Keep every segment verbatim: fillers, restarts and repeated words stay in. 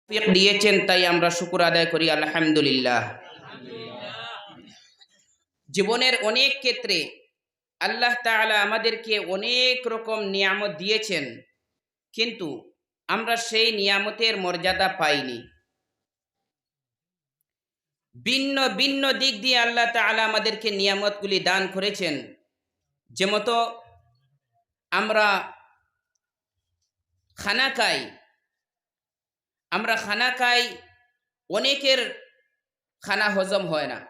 তৌফিক দিয়েছেন, তাই আমরা শুকুর আদায় করি, আলহামদুলিল্লাহ। জীবনের অনেক ক্ষেত্রে আল্লাহ তাআলা আমাদেরকে অনেক রকম নিয়ামত দিয়েছেন, কিন্তু আমরা সেই নিয়ামতের মর্যাদা পাইনি। ভিন্ন ভিন্ন দিক দিয়ে আল্লাহ তাআলা আমাদেরকে নিয়ামতগুলি দান করেছেন। যেমতো আমরা খানা খাই, আমরা খানা খাই, অনেকের খানা হজম হয় না।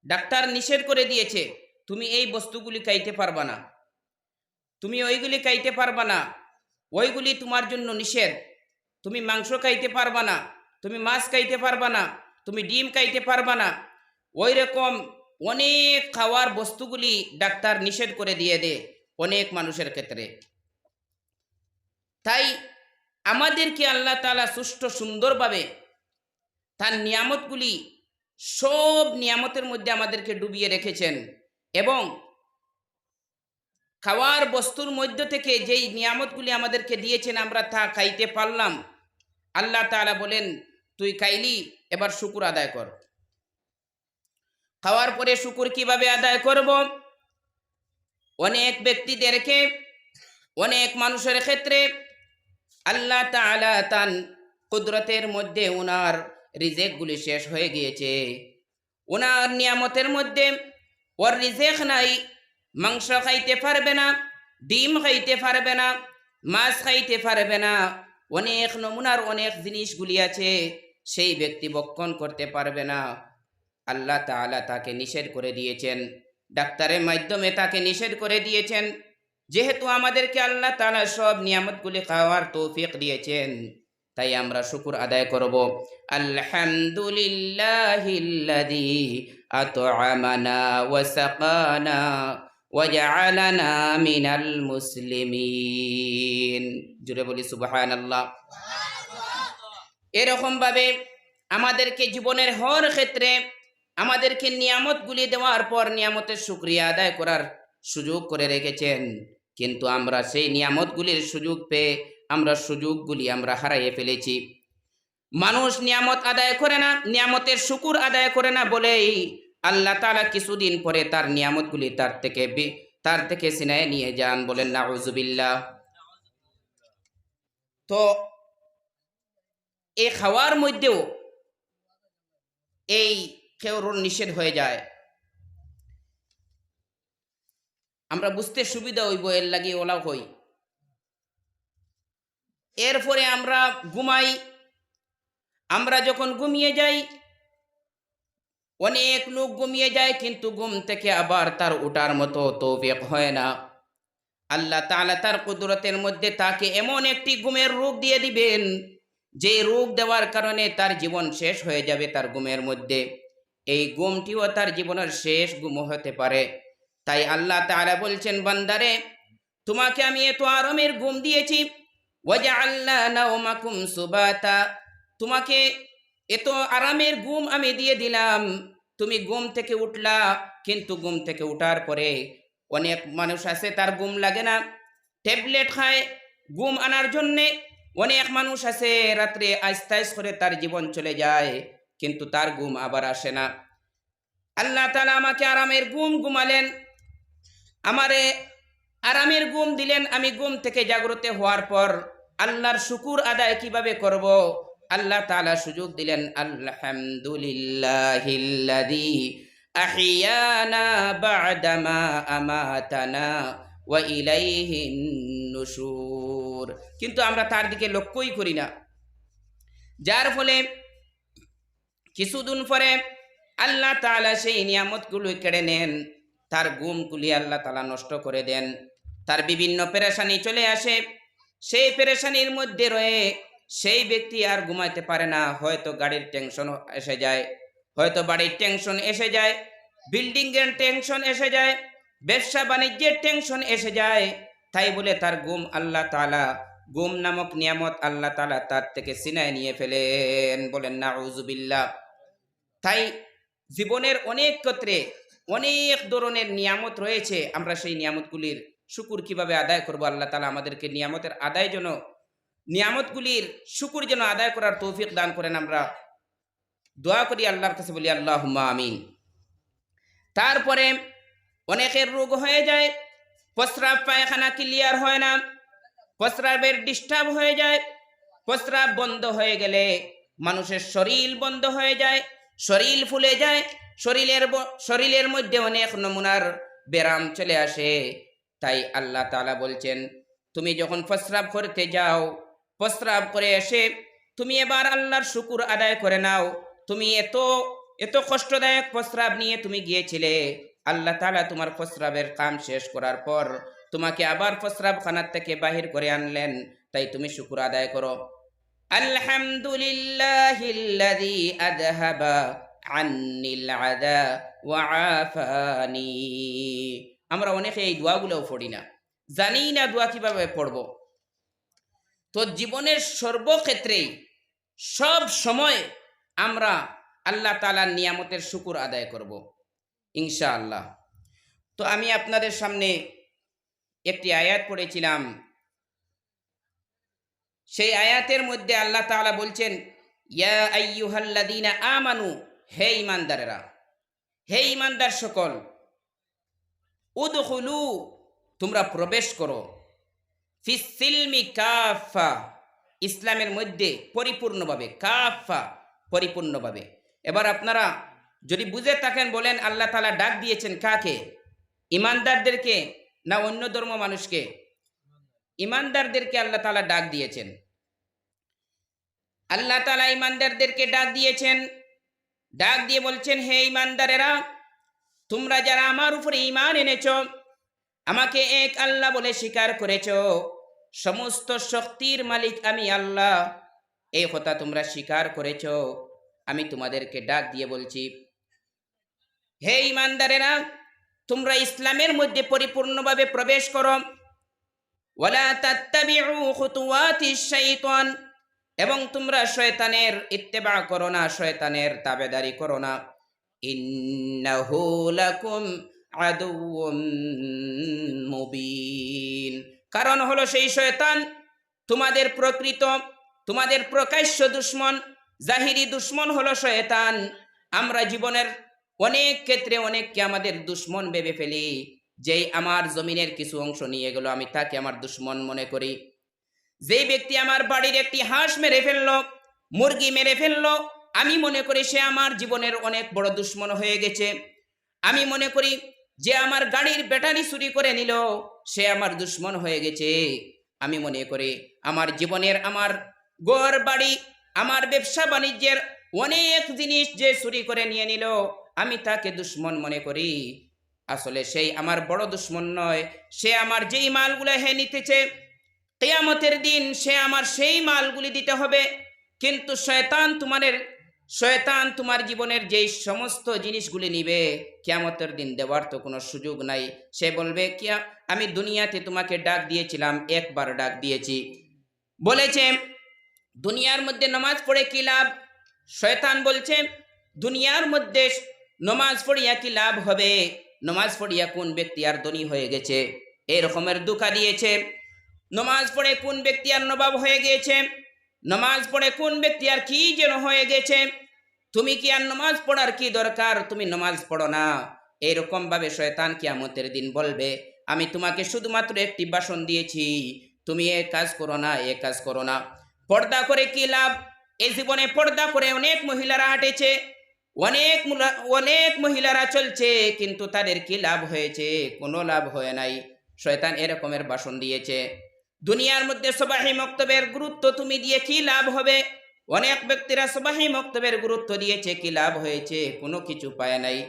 ডাক্তার নিষেধ করে দিয়েছে, "তুমি এই বস্তুগুলি খাইতে পারবা না, তুমি ওইগুলি খাইতে পারবা না, ওইগুলি তোমার জন্য নিষেধ, তুমি মাংস খাইতে পারবা না, তুমি মাছ খাইতে পারবা না, তুমি ডিম খাইতে পারবা না।" ওই রকম অনেক খাওয়ার বস্তুগুলি ডাক্তার নিষেধ করে দিয়ে দেয় অনেক মানুষের ক্ষেত্রে। তাই আমাদেরকে আল্লাহ তাআলা সুষ্ঠু সুন্দরভাবে তার নিয়ামতগুলি, সব নিয়ামতের মধ্যে আমাদেরকে ডুবিয়ে রেখেছেন, এবং খাওয়ার বস্তুর মধ্য থেকে যেই নিয়ামতগুলি আমাদেরকে দিয়েছেন, আমরা তা খাইতে পারলাম। আল্লাহ তাআলা বলেন, "তুই খাইলি, এবার শুকুর আদায় কর।" খাওয়ার পরে শুকুর কিভাবে আদায় করব? অনেক ব্যক্তিদেরকে, অনেক মানুষের ক্ষেত্রে আল্লাহ তাআলা তান কুদরতের মধ্যে ওনার রিজেকগুলি শেষ হয়ে গিয়েছে, ওনার নিয়ামতের মধ্যে ওর রিজেক নাই, মাংস খাইতে পারবে না, ডিম খাইতে পারবে না, মাছ খাইতে পারবে না, অনেক নমুনার অনেক জিনিসগুলি আছে, সেই ব্যক্তি ভক্ষণ করতে পারবে না। আল্লাহ তাআলা তাকে নিষেধ করে দিয়েছেন, ডাক্তারের মাধ্যমে তাকে নিষেধ করে দিয়েছেন। যেহেতু আমাদেরকে আল্লাহ তাআলা সব নিয়ামতগুলি খাওয়ার তৌফিক দিয়েছেন, তাই আমরা শুকুর আদায় করব। আলহামদুলিল্লাহিল্লাযী আতআমানা ওয়া সাকানা ওয়া জাআলানা মিনাল মুসলিমিন। জোরে বলি সুবহানাল্লাহ। এরকম ভাবে আমাদেরকে জীবনের হর ক্ষেত্রে আমাদেরকে নিয়ামতগুলি দেওয়ার পর নিয়ামতের শুকরিয়া আদায় করার সুযোগ করে রেখেছেন, কিন্তু আমরা সেই নিয়ামতগুলির সুযোগ পেয়ে আমরা সুযোগগুলি আমরা হারাইয়ে ফেলেছি। মানুষ নিয়ামত আদায় করে না, নিয়ামতের শুকুর আদায় করে না বলেই আল্লাহ তাআলা কিছুদিন পরে তার নিয়ামতগুলি তার থেকে বি-, তার থেকে ছিনায় নিয়ে যান। বলেন নাউজুবিল্লাহ। তো এই খাওয়ার মধ্যেও এই খেউরুর নিষেধ হয়ে যায়। আমরা বুঝতে সুবিধা হইব, এর লাগি ওলা হই। এরপরে আমরা ঘুমাই। আমরা যখন ঘুমিয়ে যাই, অনেক লোক ঘুমিয়ে যায়, কিন্তু ঘুম থেকে আবার তার উঠার মতো তৌফিক হয় না। আল্লাহ তাআলা তার কুদরতের মধ্যে তাকে এমন একটি ঘুমের রোগ দিয়ে দিবেন, যে রোগ দেওয়ার কারণে তার জীবন শেষ হয়ে যাবে তার ঘুমের মধ্যে। এই ঘুমটিও তার জীবনের শেষ ঘুম হতে পারে। তাই আল্লাহ তাআলা বলছেন, "বান্দারে, তোমাকে আমি এত আরামের ঘুম দিয়েছি, ওয়াজাআলনা নাওমাকুম সুবাতা, তোমাকে এত আরামের ঘুম আমি দিয়ে দিলাম, তুমি ঘুম থেকে উঠলা, কিন্তু ঘুম থেকে উঠার পরে অনেক মানুষ আছে তার ঘুম লাগে না, ট্যাবলেট খায় ঘুম আনার জন্যে। অনেক মানুষ আছে রাত্রে আস্তে আস্তে করে তার জীবন চলে যায়, কিন্তু তার ঘুম আবার আসে না।" আল্লাহ তাআলা আমাকে আরামের ঘুম ঘুমালেন, আমারে আরামের ঘুম দিলেন। আমি ঘুম থেকে জাগ্রত হওয়ার পর আল্লাহর শুকুর আদায় কিভাবে করব? আল্লাহ তাআলা সুযোগ দিলেন, "আলহামদুলিল্লাহিল্লাযী আহইয়ানা বা'দামা আমাতানা ওয়া ইলাইহিন নুশুর।" কিন্তু আমরা তার দিকে লক্ষ্যই করি না, যার ফলে কিছুদিন পরে আল্লাহ তাআলা সেই নিয়ামতগুলো কেড়ে নেন, তার ঘুমগুলি আল্লাহ তাআলা নষ্ট করে দেন, তার বিভিন্ন পেরেশানি চলে আসে। সেই পেরেশানির মধ্যে রয়ে সেই ব্যক্তি আর ঘুমাইতে পারে না। হয়তো গাড়ির টেনশন এসে যায়, হয়তো বাড়ির টেনশন এসে যায়, বিল্ডিংয়ের টেনশন এসে যায়, ব্যবসা বাণিজ্যের টেনশন এসে যায়। তাই বলে তার ঘুম আল্লাহ তাআলা, ঘুম নামক নিয়ামত আল্লাহ তাআলা তার থেকে ছিনায় নিয়ে ফেলেন। বলেন নাউজুবিল্লাহ। তাই জীবনের অনেক ক্ষেত্রে অনেক ধরনের নিয়ামত রয়েছে, আমরা সেই নিয়ামতগুলির শুকুর কিভাবে আদায় করব, আল্লাহ তাআলা আমাদেরকে নিয়ামতের আদায় যেন নিয়ামতগুলির শুকুর যেন আদায় করার তৌফিক দান করেন। আমরা দোয়া করি আল্লাহর কাছে, বলি আল্লাহুম্মা আমিন। তারপরে অনেকের রোগ হয়ে যায়, প্রস্রাব পায়খানা ক্লিয়ার হয় না, প্রস্রাবের ডিস্টার্ব হয়ে যায়। প্রস্রাব বন্ধ হয়ে গেলে মানুষের শরীর বন্ধ হয়ে যায়, শরীর ফুলে যায়, শরীরের ব- শরীরের মধ্যে অনেক নমুনার ব্যারাম চলে আসে। তাই আল্লাহ তাআলা বলছেন, তুমি যখন প্রস্রাব করতে যাও, প্রস্রাব করে এসে তুমি এবার আল্লাহর শুকুর আদায় করে নাও। তুমি এত, এত কষ্টদায়ক প্রস্রাব নিয়ে তুমি গিয়েছিলে, আল্লাহ তাআলা তোমার প্রস্রাবের কাম শেষ করার পর তোমাকে আবার প্রস্রাবখানার থেকে বাহির করে আনলেন, তাই তুমি শুকুর আদায় করো। আলহামদুলিল্লাহিল্লাযী আযহাবা আন্নিল আযা ওয়া আফানি। আমরা অনেকে এই দোয়াগুলোও পড়ি না, জানি না দোয়া কিভাবে পড়ব। তো জীবনের সর্বক্ষেত্রেই সব সময় আমরা আল্লাহ তাআলার নিয়ামতের শুকুর আদায় করব ইনশাআল্লাহ। তো আমি আপনাদের সামনে একটি আয়াত পড়েছিলাম, সেই আয়াতের মধ্যে আল্লাহ তাআলা বলছেন, ইয়া আইয়ুহাল্লাযীনা আমানু, হে ঈমানদারেরা, হে ঈমানদার সকল, উদখুলু, তোমরা প্রবেশ করো, ফিস সিলমি কাফা, ইসলামের মধ্যে পরিপূর্ণভাবে, কাফা, পরিপূর্ণভাবে। এবার আপনারা যদি বুঝে থাকেন, বলেন, আল্লাহ তাআলা ডাক দিয়েছেন কাকে? ইমানদারদেরকে না অন্য ধর্ম মানুষকে? ইমানদারদেরকে আল্লাহ তাআলা ডাক দিয়েছেন। আল্লাহ তাআলা ইমানদারদেরকে ডাক দিয়েছেন, ডাক দিয়ে বলছেন, হে ইমানদারেরা, তোমরা যারা আমার উপরে ইমান এনেছ, আমাকে এক আল্লাহ বলে স্বীকার করেছ, সমস্ত শক্তির মালিক আমি আল্লাহ, এই কথা তোমরা স্বীকার করেছ, আমি তোমাদেরকে ডাক দিয়ে বলছি, হে ইমানদারেরা, তোমরা ইসলামের মধ্যে পরিপূর্ণভাবে প্রবেশ করো। ওয়ালা তাত্তাবিউ খুতুওয়াতিশ শাইতান, এবং তোমরা শয়তানের ইত্তেবা করো না, শয়তানের তাবেদারি করো না। ইন্নাহু লাকুম আদুউম মুবিন, কারণ হলো সেই শয়তান তোমাদের প্রকৃত, তোমাদের প্রকাশ্য দুশমন, জাহিরি দুশমন হলো শয়তান। আমরা জীবনের অনেক ক্ষেত্রে অনেককে আমাদের দুশমন ভেবে ফেলি। যেই আমার জমিনের কিছু অংশ নিয়ে গেল, আমি তাকে আমার দুশমন মনে করি। যেই ব্যক্তি আমার বাড়ির একটি হাঁস মেরে ফেললো, মুরগি মেরে ফেললো, আমি মনে করি সে আমার জীবনের অনেক বড় দুশমন হয়ে গেছে। আমি মনে করি যে আমার গাড়ির ব্যাটারি চুরি করে নিল, সে আমার দুশমন হয়ে গেছে। আমি মনে করি আমার জীবনের, আমার ঘর বাড়ি, আমার ব্যবসা বাণিজ্যের অনেক জিনিস যে চুরি করে নিয়ে নিল, আমি তাকে দুশমন মনে করি। আসলে সেই আমার বড় দুশমন নয়, সে আমার যেই মালগুলো হে নিতেছে, কিয়ামতের দিন সে আমার সেই মালগুলি দিতে হবে। কিন্তু শয়তান তোমাদের, শয়তান তোমার জীবনের যেই সমস্ত জিনিসগুলি নিবে, কিয়ামতের দিন দেওয়ার তো কোনো সুযোগ নাই। সে বলবে, কিয়া, আমি দুনিয়াতে তোমাকে ডাক দিয়েছিলাম, একবার ডাক দিয়েছি। বলেছে, দুনিয়ার মধ্যে নামাজ পড়ে কি লাভ? শয়তান বলছে, দুনিয়ার মধ্যে নামাজ পড়িয়া কি লাভ হবে? নামাজ পড়িয়া কোন ব্যক্তি আর ধনী হয়ে গেছে? এই রকমের ধোঁকা দিয়েছে। নামাজ পড়ে কোন ব্যক্তি আর নবাব হয়ে গিয়েছে? নামাজ পড়ে কোন ব্যক্তি আর কি যেন হয়ে গেছে? তুমি কি আর নামাজ পড়ার কি দরকার? তুমি নামাজ পড়ো না। এইরকম ভাবে শয়তান কিয়ামতের দিন বলবে, আমি তোমাকে শুধুমাত্র একটি ভাষণ দিয়েছি, তুমি এ কাজ করো না, এ কাজ করো না। পর্দা করে কি লাভ? এ জীবনে পর্দা করে অনেক মহিলারা আটেছে, অনেক মুলা-, অনেক মহিলারা চলছে, কিন্তু তাদের কি লাভ হয়েছে? কোনো লাভ হয় নাই। শয়তান এরকমের ভাষণ দিয়েছে। দুনিয়ার মধ্যে সবাহি মক্তবের গুরুত্ব তুমি দিয়ে কি লাভ হবে? অনেক ব্যক্তিরা সবাহি মক্তবের গুরুত্ব দিয়েছে, কি লাভ হয়েছে? কোনো কিছু পায় নাই।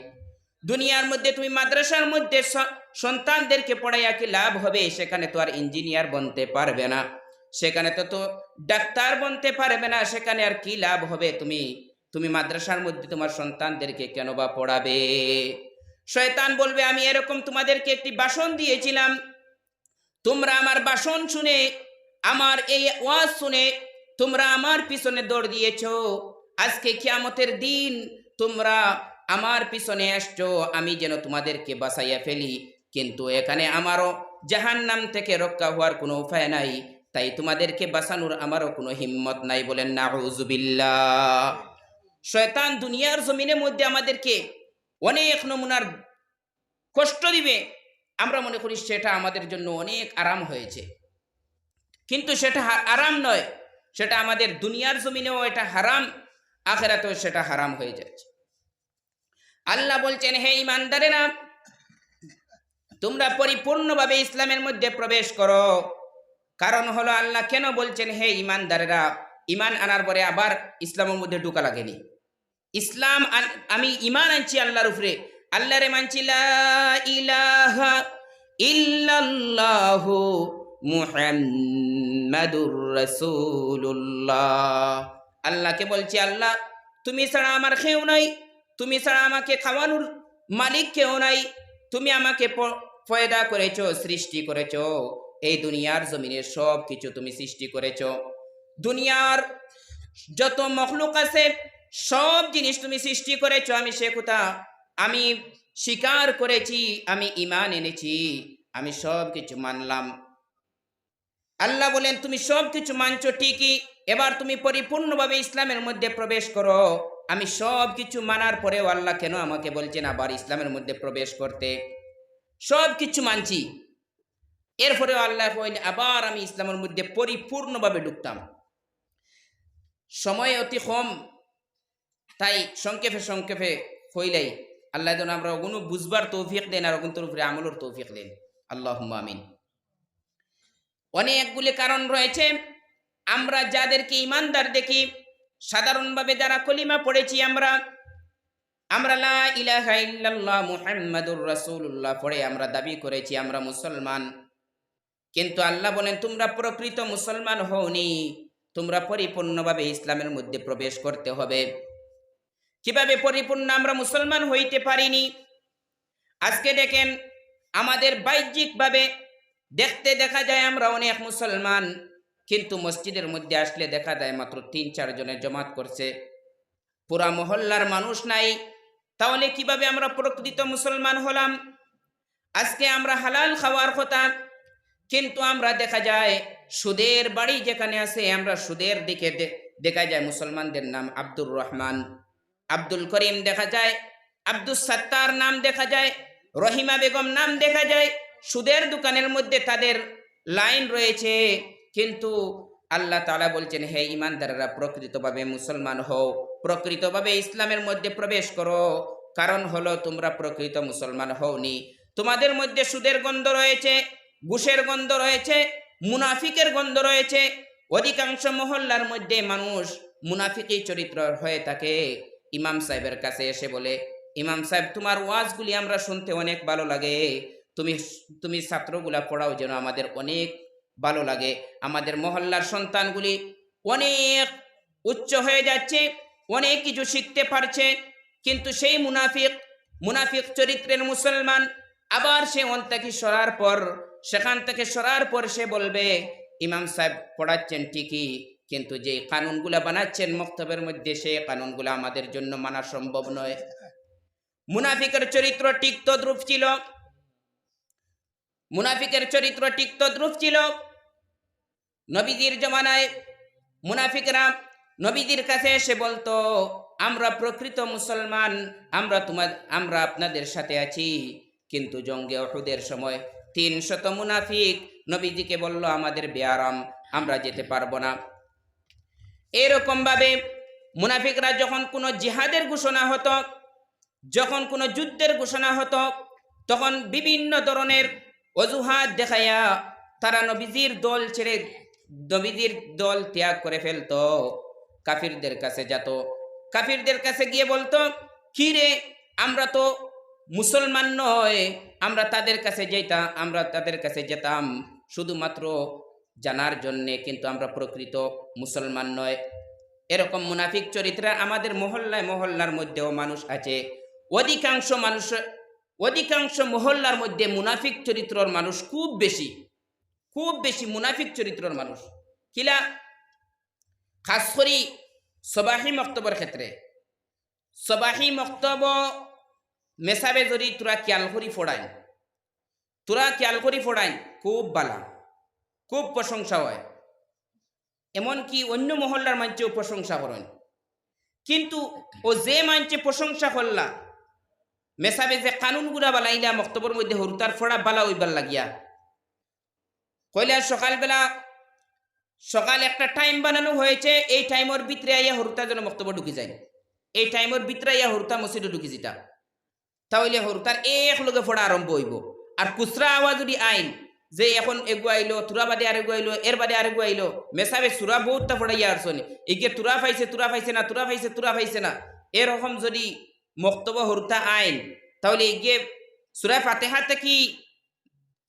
দুনিয়ার মধ্যে তুমি মাদ্রাসার মধ্যে স-, সন্তানদেরকে পড়াইয়া কি লাভ হবে? সেখানে তো আর ইঞ্জিনিয়ার বনতে পারবে না, সেখানে তো, তো ডাক্তার বনতে পারবে না, সেখানে আর কি লাভ হবে? তুমি, তুমি মাদ্রাসার মধ্যে তোমার সন্তানদেরকে কেন বা পড়াবে? শয়তান বলবে, আমি এরকম তোমাদেরকে একটি ভাষণ দিয়েছিলাম, তোমরা আমার ভাষণ শুনে, আমার এই ওয়াজ শুনে তোমরা আমার পিছনে দৌড় দিয়েছো। আজকে কিয়ামতের দিন তোমরা আমার পিছনে আসছো, আমি যেন তোমাদেরকে বাঁচাইয়া ফেলি, কিন্তু এখানে আমারও জাহান্নাম থেকে রক্ষা হওয়ার কোনো উপায় নাই। তাই তোমাদেরকে বাঁচানোর আমারও কোনো হিম্মত নাই। বলেন নাউজুবিল্লাহ। শয়তান দুনিয়ার জমিনের মধ্যে আমাদেরকে অনেক নমুনার কষ্ট দিবে। আমরা মনে করি সেটা আমাদের জন্য অনেক আরাম হয়েছে, কিন্তু সেটা হা- আরাম নয়। সেটা আমাদের দুনিয়ার জমিনেও এটা হারাম, আখেরাতেও সেটা হারাম হয়ে যাচ্ছে। আল্লাহ বলছেন, হে ইমানদারেরা, তোমরা পরিপূর্ণভাবে ইসলামের মধ্যে প্রবেশ করো। কারণ হলো, আল্লাহ কেন বলছেন হে ইমানদারেরা? ইমান আনার পরে আবার ইসলামের মধ্যে ঢুকা লাগেনি। ইসলাম আন- আমি ইমান আনছি আল্লাহর উপরে, আল্লাহরে মানছি, লা ইলাহা ইল্লাল্লাহু মুহাম্মাদুর রাসূলুল্লাহ। আল্লাহকে বলছি, আল্লাহ, তুমি ছাড়া আমার কেউ নাই, তুমি ছাড়া আমাকে খাওয়ানোর মালিক কেউ নাই। তুমি আমাকে প- পয়দা করেছো, সৃষ্টি করেছো, এই দুনিয়ার জমিনে সব কিছু তুমি সৃষ্টি করেছো। দুনিয়ার যত মখলুক আছে, সব জিনিস তুমি সৃষ্টি করেছো। আমি সে কথা আমি স্বীকার করেছি, আমি ইমান এনেছি, আমি সব কিছু মানলাম। আল্লাহ বলেন, তুমি সব কিছু মানছো ঠিকই, এবার তুমি পরিপূর্ণভাবে ইসলামের মধ্যে প্রবেশ করো। আমি সব কিছু মানার পরেও আল্লাহ কেন আমাকে বলছেন আবার ইসলামের মধ্যে প্রবেশ করতে? সব কিছু মানছি, এরপরেও আল্লাহ কইন আবার আমি ইসলামের মধ্যে পরিপূর্ণভাবে ঢুকতাম। সময় অতি কম, তাই সংক্ষেপে সংক্ষেপে কইলাই। আল্লাহ যেন আমরা ওগুলো বুঝবার তৌফিক দেন আর ওগুলোর উপরে আমলের তৌফিক দেন। আল্লাহুম্মা আমিন। অনেকগুলি কারণ রয়েছে। আমরা যাদেরকে ইমানদার দেখি, সাধারণভাবে যারা কলিমা পড়েছি আমরা, আমরা লা ইলাহা ইল্লাল্লাহ মুহাম্মাদুর রাসূলুল্লাহ পড়ে আমরা দাবি করেছি আমরা মুসলমান। কিন্তু আল্লাহ বলেন, তোমরা প্রকৃত মুসলমান হওনি, তোমরা পরিপূর্ণভাবে ইসলামের মধ্যে প্রবেশ করতে হবে। কিভাবে পরিপূর্ণ আমরা মুসলমান হইতে পারিনি? আজকে দেখেন, আমাদের বাহ্যিকভাবে দেখতে দেখা যায় আমরা অনেক মুসলমান, কিন্তু মসজিদের মধ্যে আসলে দেখা যায় মাত্র তিন চার জনে জমাত করছে, পুরা মহল্লার মানুষ নাই। তাহলে কিভাবে আমরা প্রকৃত মুসলমান হলাম? আজকে আমরা হালাল খাওয়ার কথা, কিন্তু আমরা দেখা যায় সুদের বাড়ি যেখানে আছে, আমরা সুদের দিকে দে- দেখা যায় মুসলমানদের নাম আব্দুর রহমান, আব্দুল করিম দেখা যায়, আব্দুস সাত্তার নাম দেখা যায়, রহিমা বেগম নাম দেখা যায়। সুদের দোকানের মধ্যে তাদের লাইন রয়েছে, কিন্তু আল্লাহ তাআলা বলছেন, হে ইমানদারেরা, প্রকৃতভাবে মুসলমান হও, প্রকৃতভাবে ইসলামের মধ্যে প্রবেশ করো। কারণ হলো, তোমরা প্রকৃত মুসলমান হওনি, তোমাদের মধ্যে সুদের গন্ধ রয়েছে, ঘুষের গন্ধ রয়েছে, মুনাফিকের গন্ধ রয়েছে। অধিকাংশ মহল্লার মধ্যে মানুষ মুনাফিকি চরিত্র হয়ে থাকে। ইমাম সাহেবের কাছে এসে বলে, ইমাম সাহেব, তোমার ওয়াজগুলি আমরা শুনতে অনেক ভালো লাগে, তুমি তুমি ছাত্রগুলা পড়াও যেন আমাদের অনেক ভালো লাগে। আমাদের মহল্লার সন্তানগুলি অনেক উচ্চ হয়ে যাচ্ছে, অনেক কিছু শিখতে পারছে, কিন্তু সেই মুনাফিক, মুনাফিক চরিত্রের মুসলমান আবার সে অন থেকে সরার পর, সেখান থেকে সরার পর সে বলবে, ইমাম সাহেব পড়াচ্ছেন ঠিকই, কিন্তু যেই কানুনগুলা বানাচ্ছেন মক্তবের মধ্যে, সেই কানুনগুলা আমাদের জন্য মানা সম্ভব নয়। মুনাফিকের চরিত্র ঠিক তদ্রূপ ছিল, মুনাফিকের চরিত্র ঠিক তদ্রূপ ছিল। নবীজির জমানায় মুনাফিকরা নবীজির কাছে এসে বলতো, আমরা প্রকৃত মুসলমান, আমরা তোমার, আমরা আপনাদের সাথে আছি। কিন্তু জঙ্গে উহুদের সময় তিনশত মুনাফিক নবীজিকে বলল, আমাদের বেয়ারাম, আমরা যেতে পারবো না। এরকম ভাবে মুনাফিকরা যখন কোনো জিহাদের ঘোষণা হতো, যখন কোনো যুদ্ধের ঘোষণা হতো, তখন বিভিন্ন ধরনের অজুহাত দেখাইয়া তারা নবীজির দল ছেড়ে, নবীজির দল ত্যাগ করে ফেলতো, কাফিরদের কাছে যেত। কাফিরদের কাছে গিয়ে বলতো, কি রে, আমরা তো মুসলমান নয়, আমরা তাদের কাছে যেতাম, আমরা তাদের কাছে যেতাম শুধুমাত্র জানার জন্যে, কিন্তু আমরা প্রকৃত মুসলমান নয়। এরকম মুনাফিক চরিত্র আমাদের মহল্লায় মহল্লার মধ্যেও মানুষ আছে। অধিকাংশ মানুষ, অধিকাংশ মহল্লার মধ্যে মুনাফিক চরিত্রর মানুষ খুব বেশি, খুব বেশি মুনাফিক চরিত্রর মানুষ। কিলা? খাস করি সবাহি মক্তবর ক্ষেত্রে, সবাহি মক্তব মেসাবে যদি তোরা খেয়াল করি পড়াইন, তোরা খেয়াল করি পড়াইন, খুব বালা, খুব প্রশংসা হয়। এমনকি অন্য মহল্লার মানষেও প্রশংসা করইন। কিন্তু অউ যে মানষে প্রশংসা করলা, মেসাবে যে কানুনগুলা বানাইলা মক্তবর মধ্যে হুরুতার পড়া বালা অইবার লাগিয়া, কইলা সকালবেলা, সকাল একটা টাইম বানানো হয়েছে, এই টাইমর ভিতরে আইয়া হুরুতা যেন মক্তবো ঢুকি যায়, এই টাইমর ভিতরে আইয়া হুরুতা মসজিদো ঢুকি যিতা, তাইলে হুরুতার এক লগে পড়া আরম্ভ অইবো। আর খুচরা আওয়াজ যদি আইন যে এখন এগু আইলো, থুড়া বাদে আরেগু আইলো, এর বাদে আরেগু আইলো, মেসাবে সূরা বউততা পড়াইয়া আরছইন, ইগে থুড়া পাইছে, থুড়া পাইছে না, থুড়া পাইছে, থুড়া পাইছে না, এরকম যদি মক্তবো হুরুতা আইন, তাইলে ইগে সূরা ফাতিহা থাকি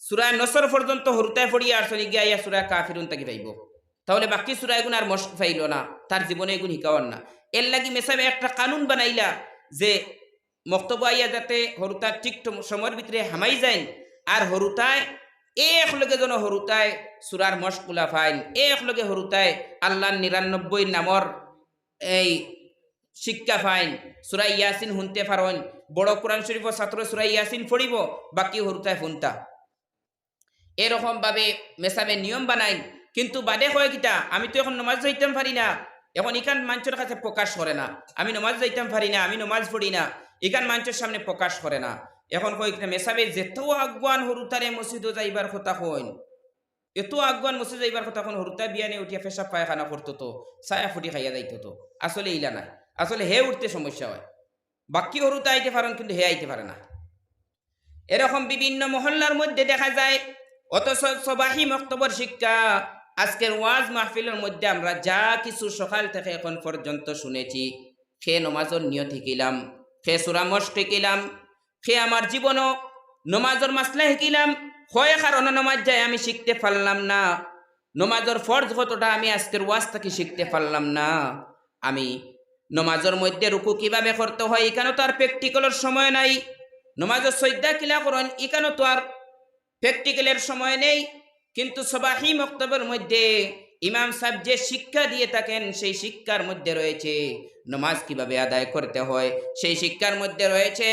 সূরা নসর পর্যন্ত হুরুতায় পড়িয়া আরছইন, ইগে আইয়া সূরা কাফিরুন থাকি পাইবো, তাইলে বাকি সূরা এগুন আর মশক পাইলো না, তার জীবনে এগুন হিকাওয়ার না। এর লাগি মেসাবে একটা কানুন বানাইলা যে মক্তবো আইয়া যাতে হুরুতা ঠিক টম-, সময়র ভিতরে হামাই যাইন, আর হুরুতায় এক লগে যেন হুরুতায় সূরার মশকগুলা পাইন, এক লগে হুরুতায় আল্লাহর নিরানব্বই নামর এই শিক্ষা পাইন, সূরা ইয়াসিন হুনতে পারইন, বড় কোরআন শরীফর ছাত্র সূরা ইয়াসিন পড়িবো, বাকি হুরুতায় হুনতা। এরকম ভাবে মেসাবে নিয়ম বানাইন, কিন্তু বাদে কয় কিতা, "আমি তো এখন নমাজ যাইতাম পারি না, এখন ইখান মানষর কাছে প্রকাশ করে না, আমি নমাজ যাইতাম পারি না, আমি নমাজ পড়ি না, ইখান মানষর সামনে প্রকাশ করে না।" এখন কয় কিতা, মেসাবে যেত আগুয়ান হুরুতারে মসজিদো যাইবার কথা কইন, এত আগুয়ান মসজিদো যাইবার কথা কইন, হুরুতা বিয়ানে উঠিয়া পেশাব পায়খানা করতো তো, ছায়া ফুটি খাইয়া যাইতো তো। আসলে ইলা নায়, আসলে হে উঠতে সমস্যা হয়, বাকি হুরুতা আইতে পারইন কিন্তু হে আইতে পারে না। এরকম বিভিন্ন মহল্লার মধ্যে দেখা যায়। অথচ সবাহি মক্তবর শিক্ষা, আজকের ওয়াজ মাহফিলর মধ্যে আমরা যা কিছু সকাল থেকে এখন পর্যন্ত শুনেছি, কে নমাজর নিয়ত হিকিলাম, কে সূরা মশক হিকিলাম, কে আমার জীবনো নমাজর মাসলা হিকিলাম, কয় কারণে নমাজ যায় আমি শিখতে পারলাম না, নমাজর ফরজ কতটা আমি আজকের ওয়াজ থাকি শিখতে পারলাম না, আমি নমাজর মধ্যে রুকু কিভাবে করতে হয়, ইখানো তো আর প্র্যাকটিক্যালর সময় নাই। নমাজর সইজদা কিলা করইন, ইখানো তো আর প্র্যাকটিক্যালর সময় নেই। কিন্তু সবাহি মক্তবর মধ্যে ইমাম সাহেব যে শিক্ষা দিয়ে থাকেন, সেই শিক্ষার মধ্যে রয়েছে নমাজ কিভাবে আদায় করতে হয়, সেই শিক্ষার মধ্যে রয়েছে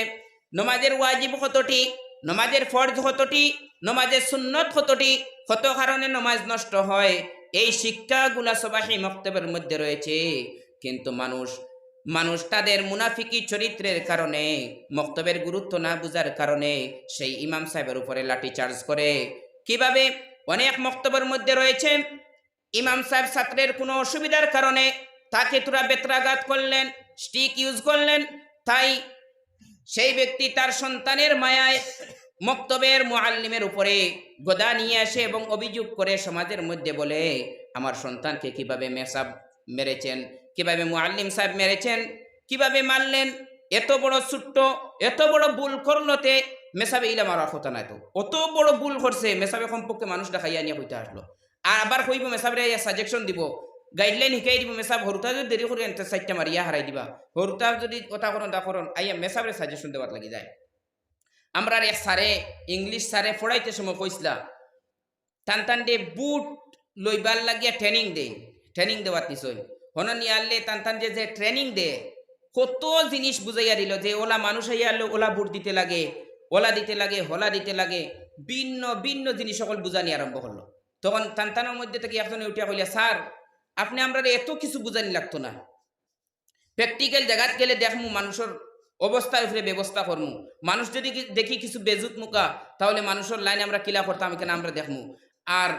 নমাজের ওয়াজিব কতটি, নমাজের ফরজ কতটি, নমাজের সুন্নত কতটি, কত কারণে নমাজ নষ্ট হয়, এই শিক্ষাগুলা সবাহি মক্তবর মধ্যে রয়েছে। কিন্তু মানুষ, মানুষ তাদের মুনাফিকি চরিত্রের কারণে, মক্তবের গুরুত্ব না বুঝার কারণে সেই ইমাম সাহেবের উপরে লাঠি চার্জ করে। কিভাবে? অনেক মক্তবর মধ্যে রয়েছে, ইমাম সাহেব ছাত্রের কোনো অসুবিধার কারণে তাকে থুড়া বেত্রাঘাত করলেন, স্টিক ইউজ করলেন, তাই সেই ব্যক্তি তার সন্তানের মায়ায় মক্তবের মুআল্লিমের উপরে গদা নিয়ে আসে এবং অভিযোগ করে সমাজের মধ্যে বলে, "আমার সন্তানকে কিভাবে মেসাব মেরেছেন, কিভাবে মুআল্লিম সাহেব মেরেছেন, কিভাবে মারলেন, এত বড় ছোট্ট, এত বড় ভুল করলতে মেসাবে ইলা মারার কথা নায় তো, অত বড় ভুল করছে মেসাবে কমপক্ষে মানুষ ডাকাইয়া নিয়া কইতা আসলো।" আর আবার কইবো মেসাবরে ইয়া সাজেশন দিবো, গাইডলাইন হিকাই দিবো, মেসাব হুরুতা যদি দেরি করি আনতে চাইরটা মারিয়া হারাই দিবা, হুরুতা যদি কথা করন তা করন, আইয়া মেসাবরে সাজেশন দেওয়াত লাগি যায়। আমরার এক স্যারে, ইংলিশ স্যারে পড়াইতে সময় কইছলা, তান তান দে বুট লইবার লাগিয়া ট্রেনিং দে, ট্রেনিং দেওয়াত নিছইন। হনো নিয়ারলে তান তান যে, যে ট্রেনিং দে, কত জিনিস বুঝাইয়া দিল যে ওলা মানুষ আইয়া আনলে ওলা বুট দিতে লাগে, ওলা দিতে লাগে, হলা দিতে লাগে, ভিন্ন ভিন্ন জিনিস সকল বুঝানি আরম্ভ করলো। তখন তান তানর মধ্যে থাকি একজনে উঠিয়া কইলা, "স্যার, আপনে আমরারে এত কিছু বুঝানি লাগতো না। প্র্যাকটিক্যাল জাগাত গেলে দেখমু মানুষর অবস্থার উপরে ব্যবস্থা করমু। মানুষ যদি কি-, দেখি কিছু বেজুত মুখা, তাহলে মানুষর লাইন আমরা কিলা করতাম, ইখান আমরা দেখমু। আর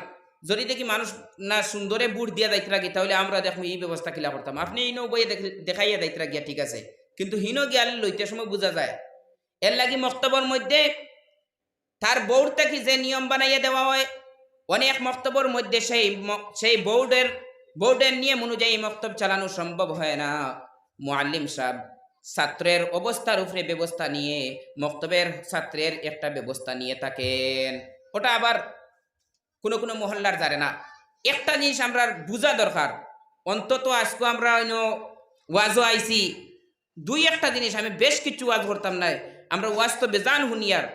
যদি দেখি মানুষ না সুন্দরে বুট দিয়া যাইতরা গি, তাহলে আমরা দেখমু ই ব্যবস্থা কিলা করতাম। আপনে ইনো বইয়ে দেখ-, দেখাইয়া যাইতরা গিয়া ঠিক আছে, কিন্তু হিনো গিয়া লইতে সময় বুঝা যায়।" এর লাগি মক্তবর মধ্যে তার বউর থাকি যে নিয়ম বানাইয়া দেওয়া হয়, অনেক মক্তবর মধ্যে সেই ম-, সেই বউডের, বউডের নিয়ম অনুযায়ী মক্তব চালানো সম্ভব হয় না। মুআল্লিম সাহেব ছাত্রের অবস্থার উপরে ব্যবস্থা নিয়ে মক্তবের ছাত্রের একটা ব্যবস্থা নিয়ে থাকেন। ওটা আবার কোনো কোনো মহল্লার জানে না। একটা জিনিস আমরার বুঝা দরকার, অন্তত আজকে আমরা অন্য ওয়াজও আইছি, দুই একটা জিনিস, আমি বেশ কিছু ওয়াজ করতাম নায়, আমরা ওয়াজ তো বেজান হুনিয়ার।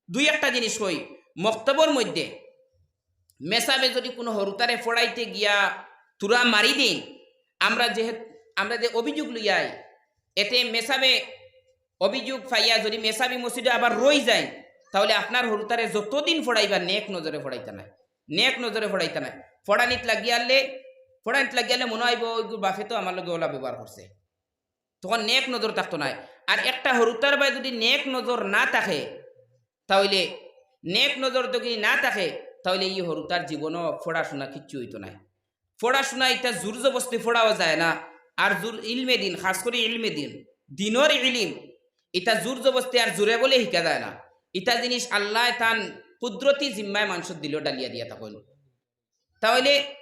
দুই একটা জিনিস কই, মক্তবর মধ্যে মেসাবে যদি কোনো হুরুতারে পড়াইতে গিয়া থুড়া মারি দিন, আমরা যে, আমরা যে অভিযোগ লইয়াই, এতে মেসাবে অভিযোগ পাইয়া যদি মেসাবি মসজিদে আবার রই যায়, তাহলে আপনার হুরুতারে যতদিন পড়াইবা নেক নজরে পড়াইতা নায়, নেক নজরে পড়াইতা নায়। পড়ানিত লাগিয়ালে পড়াইত লাগিয়ালে মনো অইবো ওইগুর বাফে তো আমার লগে ওলা ব্যবহার করছে। তখন নেক নজর থাকতো নায়। আর একটা হুরুতার বায় যুদি নেক নজর না থাকে, তাইলে নেক নজর যুদি না থাকে, তাইলে ই হুরুতার জীবনও পড়াশুনা কিচ্ছু অইতো নায়। পড়াশুনা ইতা জোর জবস্তি পড়াও যায় না। আর জোর ইলমে দিন, খাছ করি ইলমে দিন, দিনর ইলিম, ইতা জোর জবস্তি আর জোরে বলে হিকা যায় না। ইতা জিনিস আল্লায় তান কুদরতি জিম্মায় মানষর দিলো ডালিয়া দিয়া থাকইন। তাইলে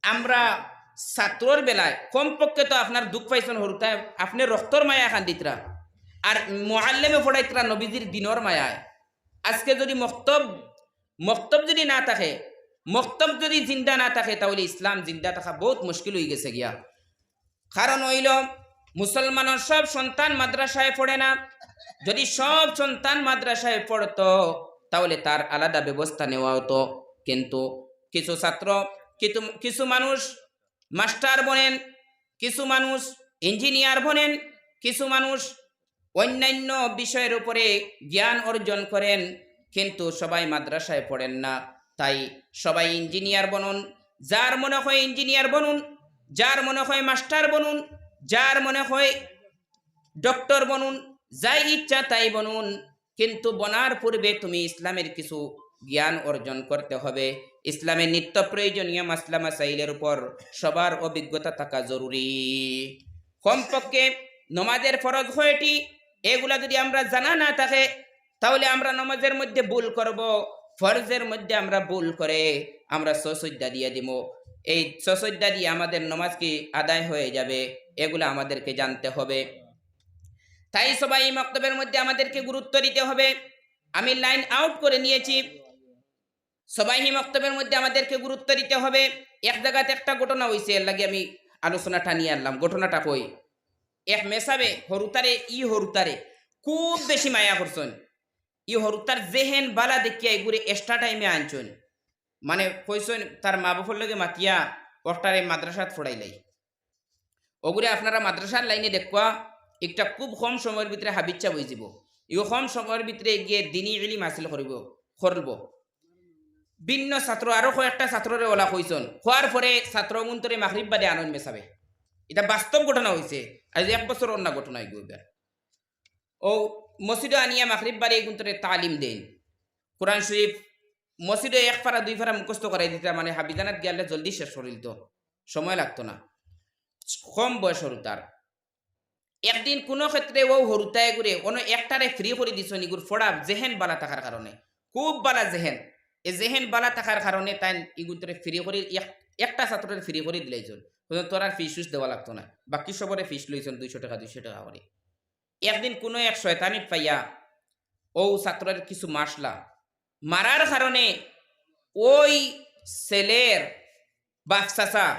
আমরা ছাত্রর বেলায় কমপক্ষে তো আপনার দুখ পাইছইন হুরুতায়, আপনে রক্তর মায়ায় কান্দিতরা, আর মুআল্লিমে পড়াইতরা নবীজির দিনর মায়ায়। আজকে যুদি মক্তব, মক্তব যুদি না থাকে, মক্তব যুদি জিন্দা না থাকে, তাইলে ইসলাম জিন্দা থাকা বউত মুশকিল অইগেছে গিয়া। কারণ অইলো, মুসলমানর সব সন্তান মাদ্রাসায় পড়ে না। যুদি সব সন্তান মাদ্রাসায় পড়তো, তাইলে তার আলাদা ব্যবস্থা নেওয়া অতো। কিন্তু কিছু ছাত্র, কিছু, কিছু মানুষ মাস্টার বনেন, কিছু মানুষ ইঞ্জিনিয়ার বনেন, কিছু মানুষ অইন্যান্য বিষয়র উপরে জ্ঞান অর্জন করেন, কিন্তু সবাই মাদ্রাসায় পড়েন না। তাই সবাই ইঞ্জিনিয়ার বনুন, যার মনে হয় ইঞ্জিনিয়ার বনুন, যার মনে হয় মাস্টার বনুন, যার মনে হয় ডক্টর বনুন, যাই ইচ্ছা তাই বনুন, কিন্তু বনার পূর্বে তুমি ইসলামের কিছু জ্ঞান অর্জন করতে হবে। ইসলামের নিত্য প্রয়োজনীয় মাসলা মাসাইলের উপর সবার অভিজ্ঞতা থাকা জরুরি। কমপক্ষে নমাজের ফরজ কয়টি, এগুলা যুদি আমরা জানা না থাকে, তাইলে আমরা নমাজের মধ্যে ভুল করব, ফরজের মধ্যে আমরা ভুল করে আমরা সসজ্জা দিয়া দিমু। এই সসজ্জা দিয়া আমাদের নমাজ কি আদায় হয়ে যাবে, এগুলা আমাদেরকে জানতে হবে। তাই সবাই মক্তবের মধ্যে আমাদেরকে গুরুত্ব দিতে হবে। আমি লাইন আউট করে নিয়েছি। সবাই মক্তবের মধ্যে আমাদেরকে গুরুত্ব দিতে হবে। এক জাগাত একটা ঘটনা অইছে, এর লাগি আমি আলোচনা টানিয়া আনলাম। ঘটনাটা কই, এক মেসাবে হুরুতারে, ই হুরুতারে খুব বেশি মায়া করছইন। ই হুরুতার জেহেন বালা দেখিয়া ইগুরে extra টাইমে আনছইন। মানে কইছইন, তার মা বাপর লগে মাতিয়া অকটারে মাদ্রাসাত পড়াইলাই। ওগুরে আপনারা মাদ্রাসার লাইনে দেখবা, একটা খুব কম সময়র ভিতরে হাফিজ সাব অইযিবো। ইও কম সময়র ভিতরে গিয়া দিনি ইলিম হাসিল করিবো, করবো। ভিন্ন ছাত্র, আরো কয়েকটা ছাত্ররে ওলা কইছইন, কওয়ার পরে ছাত্রগুন্তরে মাগরিব বাদে আনইন মেসাবে। ইটা বাস্তব ঘটনা অইছে, আইজ এক বছর অন্না ঘটনা অইগেছে। ও মসজিদো আনিয়া মাগরিব বাদে ইগুন্তরে তালিম দেইন। কোরআন শরীফ মসজিদো এক পারা দুই পারা মুখস্থ করাই দিতা, মানে হাফিজানাত গিয়ালে জলদি শেষ করিলতো, সময় লাগতো না। কম বয়স হুরুতার। একদিন কুনু ক্ষেত্রে অউ হুরুতায় ইগুরে অনো একটারে free করি দিছইন, ইগুর পড়া জেহেন বালা থাকার কারণে, খুব বালা জেহেন। এ জেহেন বালা থাকার কারণে তাইন ইগুন্তরে free করি, এক-, একটা ছাত্ররে free করি দিলাইছইন। কইছইন, "তোর আর fees উস দেওয়া লাগতো না।" বাকি সবরে fees লইছইন দুইশো টেকা, দুইশো টেকা করি। একদিন কুনু এক শয়তানিত পাইয়া অউ ছাত্ররে কিছু মারলা। মারার কারণে অউ ছেলের বাপ চাচা,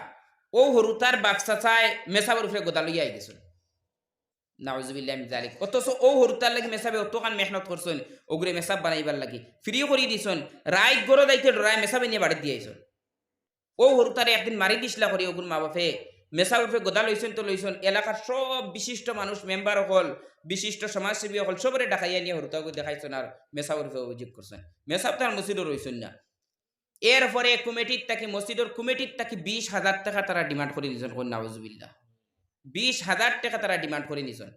অউ হুরুতার বাপ চাচায় মেসাবর উপরে গদা লইয়া আইগেছইন। নাউজুবিল্লাহি মিন যালিক। অথচ অউ হুরুতার লাগি মেসাবে অতখান মেহনত করছইন, ওগুরে মেসাব বানাইবার লাগি। Free করি দিছইন, রাইত ঘরো যাইতে ডরায় মেসাবে নিয়া বাড়িত দিয়া আইছইন। অউ হুরুতারে একদিন মারি দিছলা করি, ওগুর মা বাপে মেসাবর উপরে গদা লইছইন তো লইছইন, এলাকার সব বিশিষ্ট মানুষ, মেম্বার অকল, বিশিষ্ট সমাজসেবী অকল, সবরে ডাকাইয়া নিয়া হুরুতাগু দেখাইছইন আর মেসাবর উপরে অভিযোগ করছইন। মেসাব তার মসজিদো রইছইন না। এরপরে কমিটির থাকি, মসজিদর কমিটির থাকি বিশ হাজার টেকা তারা demand করি নিছইন, কইন নাউজুবিল্লাহ। বিশ হাজার টেকা তারা demand করি নিছইন,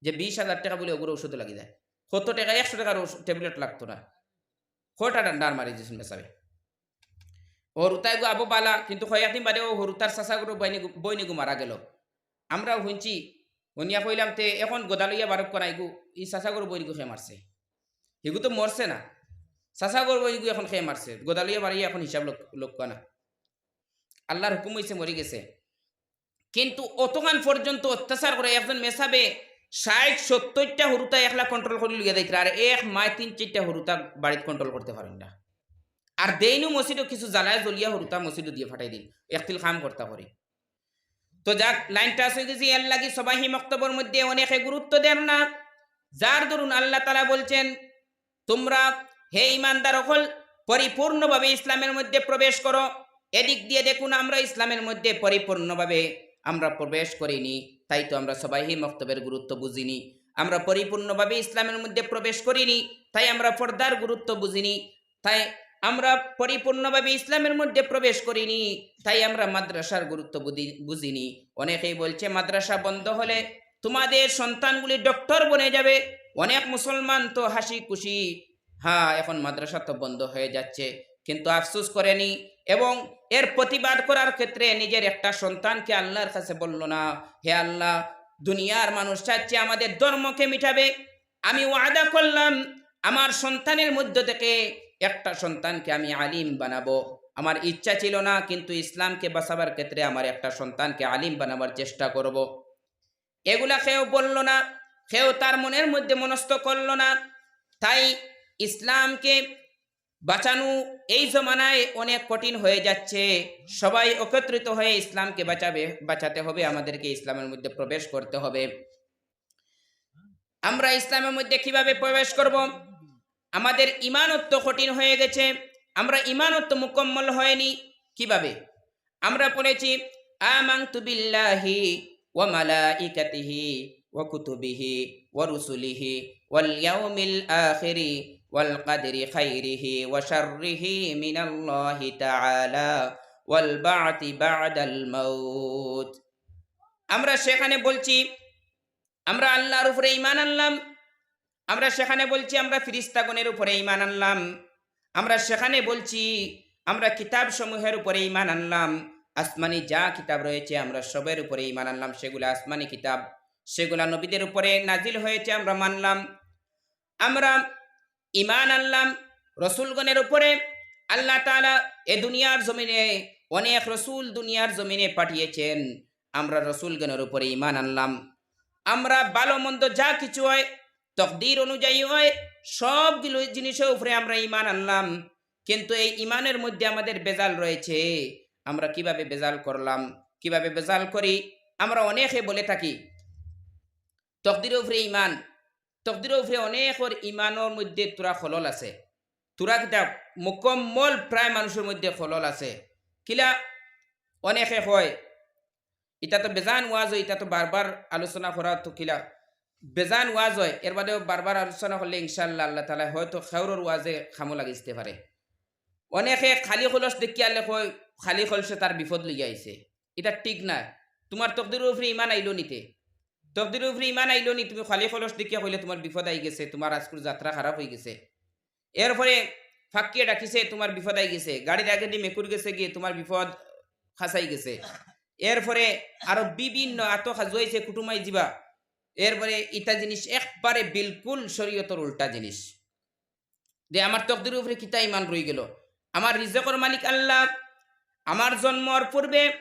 যে বিশ হাজার টেকা বুলে ওগুর ঔষধো লাগি যায়। কত টেকা? একশো টেকার ঔষ-, tablet লাগতো না। কয়টা ডান্ডা মারি দিছইন মেসাবে। হুরুতাইগু আবো বালা, কিন্তু কয়েকদিন বাদে অউ হুরুতার চাচাগুর বইনিগু, বইনিগু মারা গেলো। আমরাও হুনছি, হুনিয়া কইলাম, "তে এখন গদা লইয়া বারউক্কা না, ইগু, ই চাচাগুর বইনিগু কে মারছে? হিগু তো মরছে না, চাচাগুর বইনিগু এখন কে মারছে? গদা লইয়া বারইয়া এখন হিসাব লউক-, লউক্কা না।" আল্লার হুকুম অইছে, মরি গেছে। কিন্তু অতখান পর্যন্ত অত্যাচার করে, একজন মেসাবে ষাইট সত্তইরটা হুরুতা একলা control করি লইয়া যাইতরা, আর এক মায় তিন চাইরটা হুরুতা বাড়িত control করতে পারইন না। আর দেইনও মসজিদো কিছু জ্বালায় জ্বলিয়া হুরুতা মসজিদো দিয়া ফাটাই দিন, একতিল কাম করতা করি। তো যাক, লাইনটা আছে যে এর লাগি সবাই মক্তবর মধ্যে অনেকে গুরুত্ব দেন না, যার দরুন আল্লাহ তাআলা বলছেন, "তোমরা হে ঈমানদার অকল, পরিপূর্ণভাবে ইসলামের মধ্যে প্রবেশ করো।" এদিক দিয়ে দেখুন, আমরা ইসলামের মধ্যে পরিপূর্ণভাবে আমরা প্রবেশ করিনি, তাই তো আমরা সবাই মক্তবের গুরুত্ব বুঝিনি। আমরা পরিপূর্ণভাবে ইসলামের মধ্যে প্রবেশ করিনি, তাই আমরা পর্দার গুরুত্ব বুঝিনি। তাই আমরা পরিপূর্ণভাবে ইসলামের মধ্যে প্রবেশ করিনি, তাই আমরা মাদ্রাসার গুরুত্ব বুঝি-, বুঝিনি। অনেকেই বলছে, "মাদ্রাসা বন্ধ হলে তোমাদের সন্তানগুলি ডক্টর বনে যাবে।" অনেক মুসলমান তো হাসি খুশি, হ্যাঁ, এখন মাদ্রাসা তো বন্ধ হয়ে যাচ্ছে, কিন্তু আফসোস করেনি এবং এর প্রতিবাদ করার ক্ষেত্রে নিজের একটা সন্তানকে আল্লাহর কাছে বলল না, "হে আল্লাহ, দুনিয়ার মানুষ চাচ্ছে আমাদের ধর্মকে মিটাবে, আমি ওয়াদা করলাম আমার সন্তানের মধ্য থেকে একটা সন্তানকে আমি আলিম বানাবো। আমার ইচ্ছা ছিল না, কিন্তু ইসলামকে বাঁচাবার ক্ষেত্রে আমার একটা সন্তানকে আলিম বানাবার চেষ্টা করব।" এগুলা কেউ বলল না, কেউ তার মনের মধ্যে মনস্থ করল না। তাই ইসলামকে বাঁচানো এই জমানায় অনেক কঠিন হয়ে যাচ্ছে। সবাই একত্রিত হয়ে ইসলামকে বাঁচাবে, বাঁচাতে হবে, আমাদেরকে ইসলামের মধ্যে প্রবেশ করতে হবে। আমরা ইসলামের মধ্যে কিভাবে প্রবেশ করব? আমাদের ইমানত্ব কঠিন হয়ে গেছে, আমরা ইমানত্ব মুকম্মল হয়নি। কিভাবে? আমরা পড়েছি, "আমানতু বিল্লাহি ওয়া মালাইকাতিহি ওয়া কুতুবিহি ওয়া রুসুলিহি ওয়াল ইয়াউমিল আখিরি ওয়াল কাদরি খাইরিহি ওয়া শাররিহি মিনাল্লাহি তাআলা ওয়াল বা'সি বা'দাল মাউত।" আমরা সেখানে বলছি, আমরা আল্লাহর উপরে ঈমান আনলাম। আমরা সেখানে বলছি, আমরা ফিরিস্তাগণের উপরে ঈমান আনলাম। আমরা সেখানে বলছি, আমরা কিতাব সমূহের উপরে ঈমান আনলাম। আসমানি যা কিতাব রয়েছে, আমরা সবের উপরে ঈমান আনলাম। সেগুলা আসমানি কিতাব, সেগুলা নবীদের উপরে নাজিল হয়েছে, আমরা মানলাম। আমরা ঈমান আনলাম রসুলগণের উপরে। আল্লাহ তাআলা এ দুনিয়ার জমিনে অনেক রসুল দুনিয়ার জমিনে পাঠিয়েছেন, আমরা রসুলগণের উপরে ঈমান আনলাম। আমরা ভালো মন্দ যা কিছু হয়, তকদির অনুযায়ী হয়, সবগুলো জিনিসের উপরে আমরা ঈমান আনলাম। কিন্তু এই ঈমানের মধ্যে আমাদের ভেজাল রয়েছে। আমরা কিভাবে ভেজাল করলাম, কিভাবে ভেজাল করি? আমরা অনেকে বলে থাকি, তকদিরের উপরে ঈমান, তকদিরের উপরে অনেকর ঈমানর মধ্যে থুড়া খলল আছে। থুড়া কিতা, মুকম্মল প্রায় মানুষের মধ্যে খলল আছে। কিলা? অনেকে কয়, ইটা তো বেজান ওয়াজ হয়, ইটা তো বারবার আলোচনা করা তো কিলা, বেজান ওয়াজ হয়, এর বাদেও বারবার আলোচনা করলে ইনশাআল্লাহ আল্লাহ তাআলা হয়তো খেউরর ওয়াজে কামো লাগিতে পারে। অনেকে খালি কলস দেখিয়ালে কয়, "খালি কলসে তার বিপদ লইয়া আইছে।" ইটা ঠিক না। তোমার তকদিরের উপরে ঈমান আইলো নিতে, তকদিরের উপরে ঈমান আইলো নি, তুমি খালি কলস দেখিয়া কইলে তোমার বিপদ আই গেছে, তোমার আজকুর যাত্রা খারাপ হয়ে গেছে। এরপরে ফাক্কিয়ে ডাকিছে, তোমার বিপদ আই গেছে। গাড়ির আগেদি মেকুর গেছে গিয়ে তোমার বিপদ খাসাই গেছে। এরপরে আরো বিভিন্ন আতো খাজুয়াইছে, কুটুমাই যিবা। এরপরে ইতা জিনিস একবারে বিলকুল শরীয়তর উল্টা জিনিস। যে আমার তকদিরের উপরে কিতা ঈমান রই গেল? আমার রিজেকর মালিক আল্লাহ। আমার জন্মর পূর্বে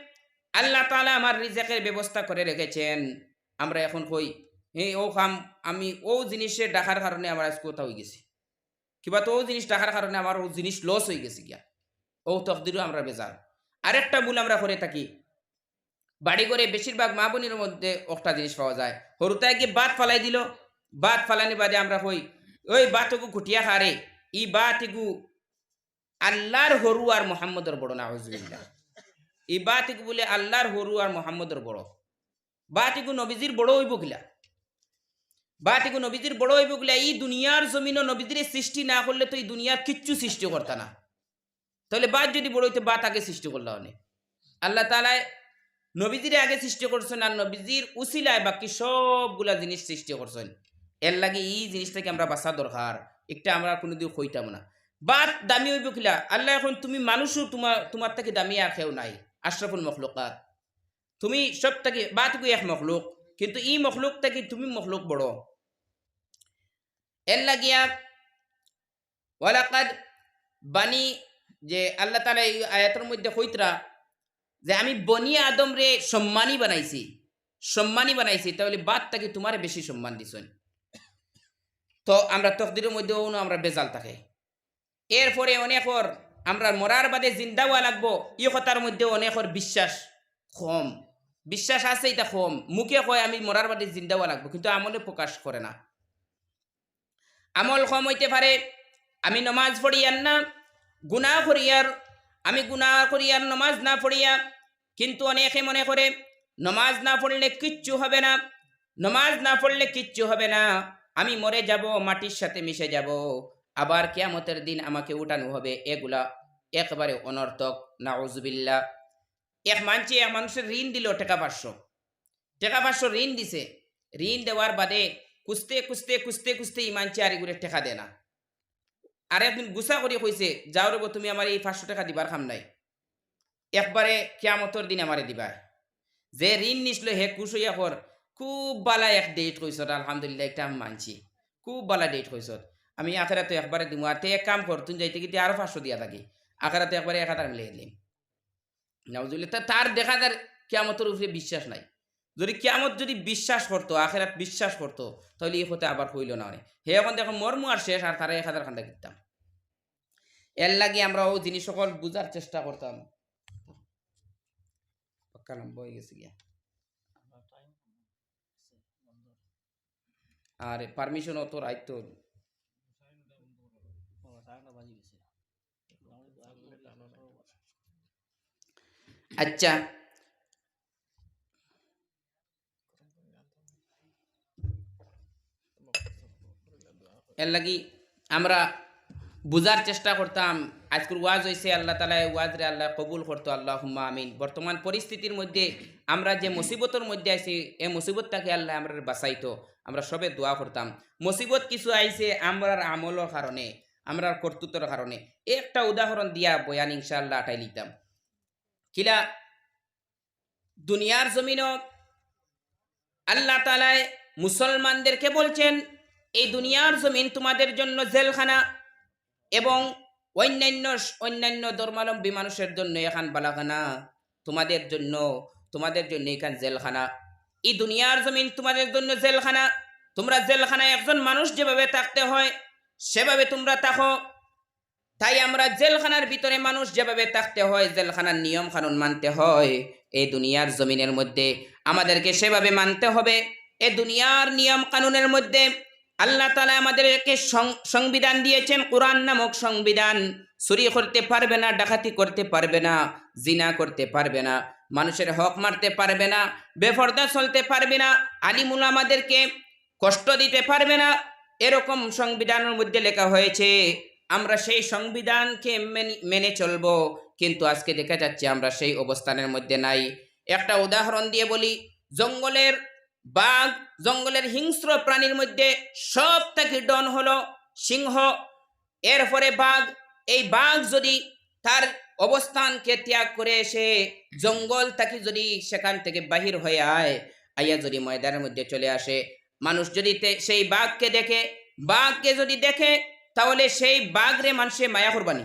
আল্লাহ তাআলা আমার রিজেকের ব্যবস্থা করে রেখেছেন। আমরা এখন কই, "হে, ও কাম, আমি ও জিনিসে ডাকার কারণে আমার আজকে ওটা হয়ে গেছে, কিবা তো ও জিনিস ডাকার কারণে আমার ও জিনিস লস হয়ে গেছে গিয়া।" ও তকদিরও আমরা বেজার। আরেকটা ভুল আমরা করে থাকি, বাড়ি ঘরে বেশিরভাগ মা বোনের মধ্যে একটা জিনিস পাওয়া যায়, হুরুতায় গিয়ে ভাত ফালাই দিল, ভাত ফালানি বাদে আমরা কই, "ওই ভাত এগু কুটিয়া খারে, ই ভাত এগু আল্লাহর হুরু আর মোহাম্মদর বড়, নাউজুবিল্লাহ। ই ভাত এগু বুলে আল্লাহর হুরু আর মোহাম্মদর বড়। ভাত এগু নবীজির বড় হইব কিলা? ভাত এগু নবীজির বড় হইব কিলা? ই দুনিয়ার জমিনও নবীজিরে সৃষ্টি না করলে তো ই দুনিয়ার কিচ্ছু সৃষ্টি করতা না।" তাহলে ভাত যদি বড় হইতে, ভাত আগে সৃষ্টি করলা অনে। আল্লাহ তাআলায় নবীজিরে আগে সৃষ্টি করছেন, আর নবীজির উসিলায় বাকি সবগুলা জিনিস সৃষ্টি করছেন। এর লাগি ই জিনিসটাকে আমরা বাঁচা দরকার, একটা আমরা কোনোদিন কইতাম না। ভাত দামি হইব কিলা? আল্লাহ এখন তুমি মানুষও তোমার, তোমার থাকি দামি আর কেউ নাই, আশরাফুল মখলুকাত। তুমি সব থাকি, ভাত এগু এক মখলুক, কিন্তু ই মখলুক থাকি তুমি মখলুক বড়। এর লাগিয়া ওয়ালাকাদ বানি, যে আল্লাহ তাআলা এই আয়াতর মধ্যে কইতরা যে আমি বনি আদমরে সম্মানী বানাইছি, সম্মানী বানাইছি, তাহলে ভাত থাকি তোমারে বেশি সম্মান দিছইন। তো আমরা তকদিরের মধ্যে অনো আমরা বেজাল থাকে। এরপরে অনেকর আমরা মরার বাদে জিন্দা হওয়া লাগবো, ই কথার মধ্যে অনেকর বিশ্বাস কম। বিশ্বাস আছে, ইটা কম। মুখে কয়, "আমি মরার বাদে জিন্দা হওয়া লাগবো," কিন্তু আমলে প্রকাশ করে না। আমল কম হইতে পারে, আমি নমাজ পড়িয়ার না, গুনাহ করিয়ার, আমি গুনাহ করিয়ার নমাজ না পড়িয়া। কিন্তু অনেকে মনে করে, "নমাজ না পড়লে কিচ্ছু হবে না, নমাজ না পড়লে কিচ্ছু হবে না, আমি মরে যাব, মাটির সাথে মিশে যাব, আবার কিয়ামতের দিন আমাকে উঠানো হবে, এগুলা একবারে অনর্থক। নাউজুবিল্লাহ। এক মানষে এক মানুষরে ঋণ দিল টেকা পাঁচশো, টেকা পাঁচশো ঋণ দিছে। ঋণ দেওয়ার বাদে খুজতে খুজতে খুজতে খুজতে ই মানষে আর ইগুরে টেকা দেয় না। আর একদিন গুসা করি কইছে, "যাও রে বা, তুমি আমারে ই পাঁচশো টেকা দিবার কাম নাই, একবারে কিয়ামতর দিন আমারে দিবায়।" যে ঋণ নিছিল হে খুশ অইয়া কর, "খুব বালা এক date কইছত, আলহামদুলিল্লাহ, একটা আমি মানছি, খুব বালা date কইছত, আমি আখেরাতো একবারে দিমু। আর তে এক কাম কর, তুই যাইতে গিতে আরো পাঁচশো দিয়া থাকি, আখেরাতো একবারে এক হাজার মিলাই দিলাম।" নাউজুবিল্লাহ। তা তার দেখা যার কিয়ামতর উপরে বিশ্বাস নাই। যদি কিয়ামত যদি বিশ্বাস করতো, আখেরাত বিশ্বাস করতো, তাইলে ই কথা আবার কইল না অনে। হে অখন দেখো মরমু আর শেষ, আর তারে এক হাজার খান দিতাম। এর লাগি আমরা অউ জিনিস অকল বুঝার চেষ্টা করতাম। পাক্কা লম্বা অই গেছে গিয়া। আর permission অত রাইত তো। আচ্ছা, এর লাগি আমরা বুঝার চেষ্টা করতাম। আজকুর ওয়াজ অইছে, আল্লাহ তাআলায় ওয়াজরে আল্লাহ কবুল করতো, আল্লাহুম্মা আমিন। বর্তমান পরিস্থিতির মধ্যে আমরা যে মুসিবতর মধ্যে আছি, এ মুসিবত থাকি আল্লাহ আমরারে বাঁচাইতো, আমরা সবে দোয়া করতাম। মুসিবত কিছু আইছে আমরার আমলর কারণে, আমরার কর্তৃত্বর কারণে। একটা উদাহরণ দিয়া বয়ান ইনশাআল্লাহ আটাই লিতাম। কিলা দুনিয়ার জমিনও আল্লাহ তাআলায় মুসলমানদেরকে বলছেন, "এই দুনিয়ার জমিন তোমাদের জন্য জেলখানা এবং অন্যান্য, অন্যান্য ধর্মাবলম্বী মানুষের জন্য এখান বালাখানা, তোমাদের জন্য, তোমাদের জন্য এখান জেলখানা। এই দুনিয়ার জমিন তোমাদের জন্য জেলখানা। তোমরা জেলখানায় একজন মানুষ যেভাবে থাকতে হয়, সেভাবে তোমরা থাকো।" তাই আমরা জেলখানার ভিতরে মানুষ যেভাবে থাকতে হয়, জেলখানার নিয়ম কানুন মানতে হয়, এই দুনিয়ার জমিনের মধ্যে আমাদেরকে সেভাবে মানতে হবে। এ দুনিয়ার নিয়ম কানুনের মধ্যে আল্লাহ তাআলা আমাদেরকে সং-, সংবিধান দিয়েছেন, কোরআন নামক সংবিধান। চুরি করতে পারবে না, ডাকাতি করতে পারবে না, জিনা করতে পারবে না, মানুষের হক মারতে পারবে না, বেপর্দা চলতে পারবে না, আলিম উলামাদেরকে কষ্ট দিতে পারবে না, এরকম সংবিধানের মধ্যে লেখা হয়েছে। আমরা সেই সংবিধানকে মেনে, মেনে চলবো, কিন্তু আজকে দেখা যাচ্ছে আমরা সেই অবস্থানের মধ্যে নাই। একটা উদাহরণ দিয়ে বলি, জঙ্গলের বাঘ, জঙ্গলের হিংস্র প্রাণীর মধ্যে সব থেকে ডন হলো সিংহ, এরপরে বাঘ। এই বাঘ যদি তার অবস্থানকে ত্যাগ করে এসে জঙ্গল থাকি যদি সেখান থেকে বাহির হয়ে আয়, আইয়া যদি ময়দানের মধ্যে চলে আসে, মানুষ যদি তে-, সেই বাঘকে দেখে, বাঘকে যদি দেখে, তাহলে সেই বাঘরে মানুষে মায়া করবানি।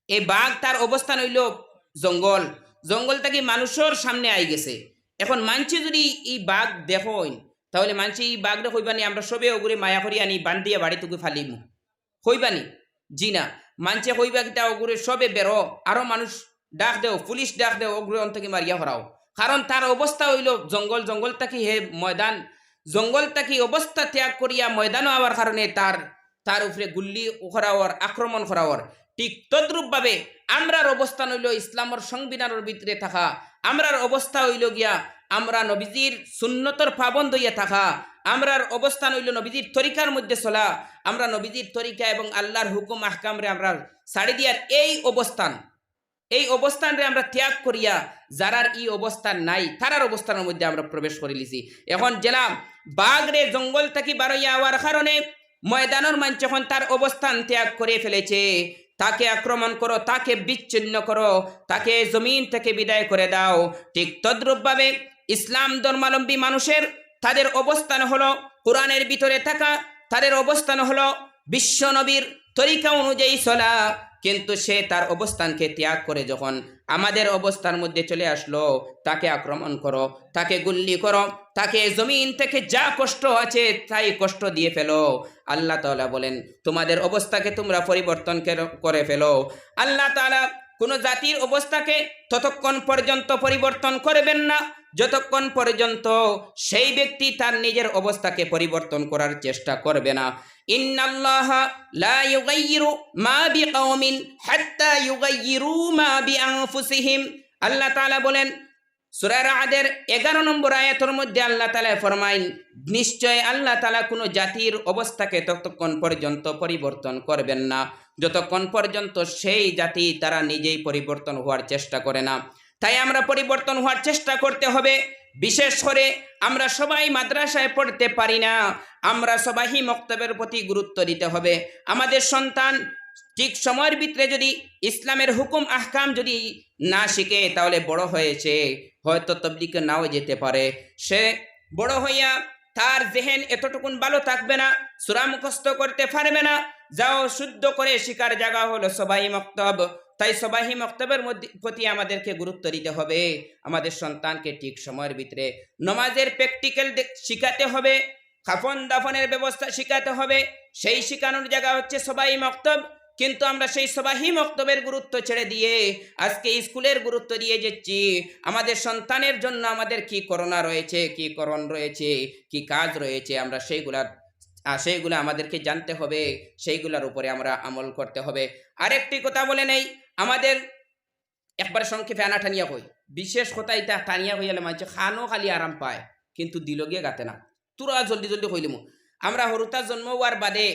এই বাঘ তার অবস্থান অইলো জঙ্গল, জঙ্গল থাকি মানুষর সামনে আই গেছে। এখন মানষে যদি ই বাঘ দেখইন, তাহলে মানষে ই বাঘরে কইবানি, "আমরা সবে অগুরে মায়া করি আনি বান্ধিয়া বাড়িত গিয়া ফালিমু।" কইবানি? জি না। মানষে কইবা কিতা, "অগুরে সবে বেরো, আরো মানুষ ডাক দেও, পুলিশ ডাক দেও, অগুরে অন থাকি মারিয়া হরাও।" কারণ তার অবস্থা অইলো জঙ্গল, জঙ্গল থাকি হে ময়দান, জঙ্গল থাকি অবস্থা ত্যাগ করিয়া ময়দানো আওয়ার কারণে তার, তার উপরে গুল্লি করা অর, আক্রমণ করা অর। ঠিক তদ্রূপভাবে আমরার অবস্থান অইলো ইসলামর সংবিধানর ভিতরে থাকা, আমরার অবস্থা অইলো গিয়া আমরা নবীজির সুন্নতর পাবন্দ অইয়া থাকা, আমরার অবস্থান অইলো নবীজির তরিকার মধ্যে চলা, আমরা নবীজির তরিকা এবং আল্লাহর হুকুম আহকামরে আমরা ছাড়ি দিয়ার এই অবস্থান, এই অবস্থানরে আমরা ত্যাগ করিয়া যারার ই অবস্থান নাই, তারার অবস্থানর মধ্যে আমরা প্রবেশ করিলিছি। এখন যেলা বাঘরে জঙ্গল থাকি বারইয়া আওয়ার কারণে ময়দানর মানষে এখন তার অবস্থান ত্যাগ করে ফেলেছে, তাকে আক্রমণ করো, তাকে বিচ্ছিন্ন করো, তাকে জমিন থেকে বিদায় করে দাও। ঠিক তদ্রূপভাবে ইসলাম ধর্মাবলম্বী মানুষের, তাদের অবস্থান হলো কোরআনের ভিতরে থাকা, তাদের অবস্থান হলো বিশ্ব নবীর তরিকা অনুযায়ী চলা, কিন্তু সে তার অবস্থানকে ত্যাগ করে যখন আমাদের অবস্থার মধ্যে চলে আসলো, তাকে আক্রমণ করো, তাকে গুল্লি করো, তাকে জমিন থেকে যা কষ্ট আছে তাই কষ্ট দিয়ে ফেলো। আল্লাহ তাআলা বলেন, "তোমাদের অবস্থাকে তোমরা পরিবর্তন কের-, করে ফেলো।" আল্লাহ তাআলা কোনো জাতির অবস্থাকে ততক্ষণ পর্যন্ত পরিবর্তন করবেন না, যতক্ষণ পর্যন্ত সেই ব্যক্তি তার নিজের অবস্থাকে পরিবর্তন করার চেষ্টা করবে না। ইন্নাল্লাহা লা ইউগাইয়িরু মা বিকাওমিন হাত্তা ইউগাইয়িরু মা বিআনফুসিহিম। আল্লাহ তাআলা বলেন, সূরা রাদের এগারো নম্বর আয়াতর মধ্যে আল্লাহ তাআলা ফরমাইন, নিশ্চয় আল্লাহ তাআলা কোনো জাতির অবস্থাকে ততক্ষণ পর্যন্ত পরিবর্তন করবেন না, যতক্ষণ পর্যন্ত সেই জাতি তারা নিজেই পরিবর্তন হওয়ার চেষ্টা করে না। তাই আমরা পরিবর্তন হওয়ার চেষ্টা করতে হবে। বিশেষ করে আমরা সবাই মাদ্রাসায় পড়তে পারি না, আমরা সবাই মক্তবের প্রতি গুরুত্ব দিতে হবে। আমাদের সন্তান ঠিক সময়ের ভিতরে যদি ইসলামের হুকুম আহকাম যদি না শিখে, তাহলে বড় হয়েছে হয়তো তবলিগে নাও যেতে পারে। সে বড় হইয়া তার জেহেন এতটুকুন ভালো থাকবে না, সূরা মুখস্থ করতে পারবে না। যাও শুদ্ধ করে শিখার জায়গা হলো সবাই মক্তব। তাই সবাই মক্তবের মধ্যে, প্রতি আমাদেরকে গুরুত্ব দিতে হবে। আমাদের সন্তানকে ঠিক সময়ের ভিতরে নমাজের প্র্যাকটিক্যাল শিখাতে হবে, কাফন দাফনের ব্যবস্থা শিখাতে হবে। সেই শিখানোর জায়গা হচ্ছে সবাই মক্তব। কিন্তু আমরা সেই সবাই মক্তবের গুরুত্ব ছেড়ে দিয়ে আজকে স্কুলের গুরুত্ব দিয়ে যাচ্ছি। আমাদের সন্তানের জন্য আমাদের কি করণা রয়েছে, কি করণ রয়েছে, কি কাজ রয়েছে, আমরা সেইগুলার, আহ, সেইগুলা আমাদেরকে জানতে হবে, সেইগুলার উপরে আমরা আমল করতে হবে। আরেকটি কথা বলে নেই, আমাদের একবার সংক্ষেপে আনা টানিয়া কই, বিশেষ কথা ইতা টানিয়া কইয়ালে মানষে খানো খালি আরাম পায়, কিন্তু দিলো গিয়া গাতে না। তোরা জলদি জলদি কইলিমু। আমরা হরুতা জন্ম হওয়ার বাদে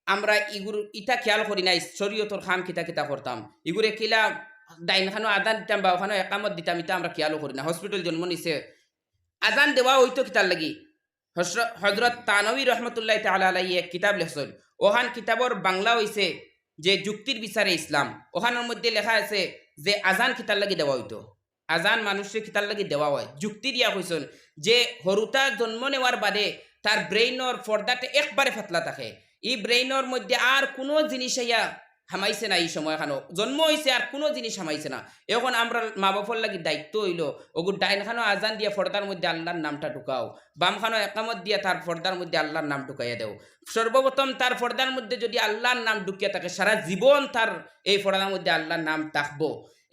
আমরা ইগুর ইতা খেয়াল করি না, শরীয়তর কাম কিতা কিতা করতাম, ইগুরে কিলা ডাইন খানো আজান দিতাম বা ওখানো একামত দিতাম, ইতা আমরা খেয়ালও করি না। হসপিটাল জন্ম নিছে, আজান দেওয়া হইতো কিতার লাগি? হজর-, হজরত থানবী রহমতুল্লাহ তাআলা আলাইহি এক কিতাব লেখছইন, ওখান কিতাবর বাংলা হইছে যে যুক্তির বিচারে ইসলাম। ওখানোর মধ্যে লেখা আছে যে আজান কিতার লাগি দেওয়া হইতো, আজান মানুষরে কিতার লাগি দেওয়া হয়, যুক্তি দিয়া কইছইন যে হরুতা জন্ম নেওয়ার বাদে তার ব্রেইনর পর্দাটা একবারে পাতলা থাকে, ই ব্রেইনর মধ্যে আর কোনো জিনিস আইয়া হামাইছে না। ই সময় খানো জন্ম হইছে আর কোনো জিনিস হামাইছে না। এখন আমরা মা বাপর লাগি দায়িত্ব হইলো ওগু ডাইন খানো আজান দিয়া পর্দার মধ্যে আল্লাহর নামটা ঢুকাও, বাম খানো একামত দিয়া তার পর্দার মধ্যে আল্লাহর নাম ঢুকাইয়া দেও। সর্বপ্রথম তার পর্দার মধ্যে যদি আল্লাহর নাম ঢুকিয়া থাকে, সারা জীবন তার এই পর্দার মধ্যে আল্লাহর নাম থাকবো।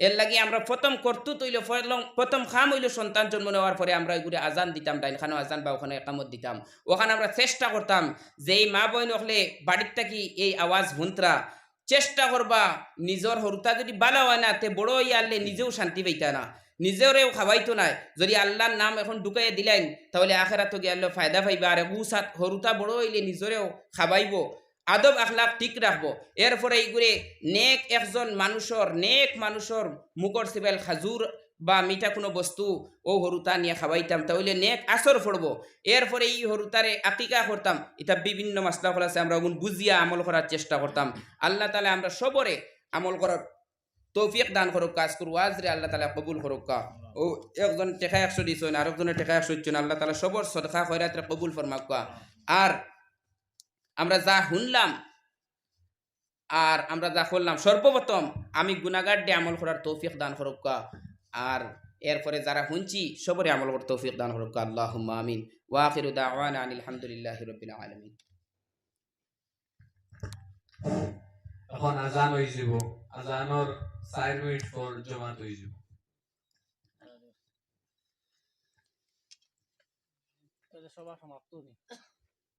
এর লাগি আমরা প্রথম করতুত হইলো, প্রথম, প্রথম কাম হইলো সন্তান জন্ম নেওয়ার পরে আমরা ওইগুলি আজান দিতাম, ডাইন খানো আজান বা ওখানো একামত দিতাম। ওখানো আমরা চেষ্টা করতাম যে এই মা বইন অকলে বাড়ির থাকি এই আওয়াজ হুনতরা, চেষ্টা করবা, নিজর হরুতা যদি বালা হয় না, তে বড় হইয়া আনলে নিজেও শান্তি পাইতা না, নিজরেও খাওয়াইতো নায়। যদি আল্লাহর নাম এখন ঢুকাইয়া দিলাইন, তাহলে আখেরাতো গিয়া আল্লাহ ফায়দা পাইবা। আর এগু সাত হরুতা বড় হইলে নিজরেও খাওয়াইবো, আদব আখলাক ঠিক রাখবো। এরপরে ইগুরে নেক একজন মানুষর, নেক মানুষর মুখর সিবাইল খাজুর বা মিঠা কোনো বস্তু ও হরুতা নিয়া খাওয়াইতাম, তাহলে নেক আসর পড়বো। এরপরে ই হরুতারে আকিকা করতাম। ইতা বিভিন্ন মাসলা অকল আছে, আমরা ওগুন বুঝিয়া আমল করার চেষ্টা করতাম। আল্লাহ তাআলা আমরা সবরে আমল করার তৌফিক দান করুক্কা। আজকুর ওয়াজরে আল্লাহ তাআলা কবুল করুক্কা। ও একজন টেকা একশো দিছইন, আরেকজনে টেকা একশো দিছইন। আল্লাহ তাআলা সবর সদকা খয়রাতরে কবুল ফরমাউক্কা। আর আমরা যা হুনলাম আর আমরা যা করলাম, সর্বপ্রথম আমি গুনাগার দে আমল করার তৌফিক দান করুক্কা। আর এরপরে যারা হুনছি সবরে আমল করার তৌফিক দান করুক্কা। আল্লাহুম্মা আমিন। ওয়া আখিরু দাওয়ানা আনিল হামদুলিল্লাহি রাব্বিল আলামিন। এখন আজান হয়ে যাব, আজানর চার মিনিট পর জমাত হয়ে যাব। তাহলে সভা সমাপ্ত নি।